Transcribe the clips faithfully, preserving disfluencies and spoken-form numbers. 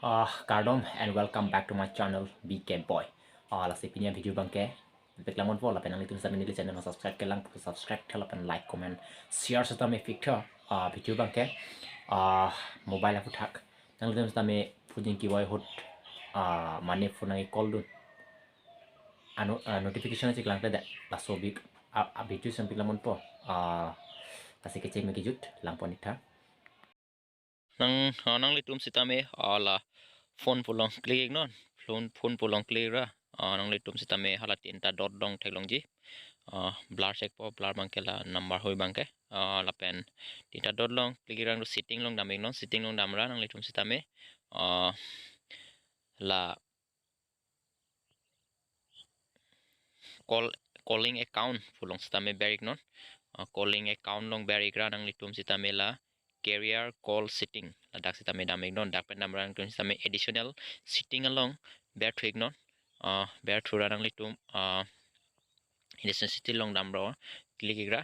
Ah, kardom and welcome back to my channel B K Boy. Ah, lasi pini a-video abangke peklang ponpo, lapen nanglitum sitame neli channel subscribe kelang, subscribe tha lapen like, comment, share sitame pik tha. Ah, video abangke, ah, mobile aphuthak nanglitum sitame phujing kivoi ahut, ah, mane phone nangke-call dun. Ano, ah, notification cheklangkle det, laso bik, ah, ah, video sitame peklang ponpo. Ah, lasi kecheng me kejut lang pon ik tha. Nang, ah, nanglitum sitame, ah, la phone pu along click iknon, phone, phone pu along click ra, ah, nanglitum sitame hala tinta dot along theklongji, ah, blur check po, blur abangke la number hoi abangke, ah, lapen tinta dot along click ik ra setting along dam iknon, setting along dam ra nanglitum sitame, ah, la call, calling account pu along sitame ber iknon. Ah, calling account along ber ik ra nanglitum sitame la carrier call setting, ladak sitame dam iknon, dak pen dam ra nanglitum sitame additional setting along ber thu iknon. Ah, ber thu ra nanglitum, ah, additional setting along dam ra click ik ra.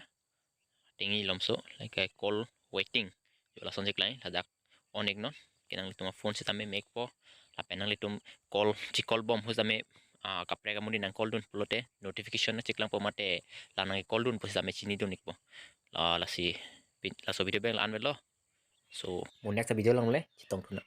Tingni lomso, like, call waiting. Jo lason cheklangji, ladak on iknon. Ke nanglitum a-phone sitame mek po. Lapen nanglitum call, che-call bom ahut sitame, ah, kaprek amonit nang-call dun pulote notification nangcheklang po mate la nangke-call dun pu sitame chini dun ikpo. La, lasi pin, laso video abang la-an avelo. So, mo next video along le chetong thu nang.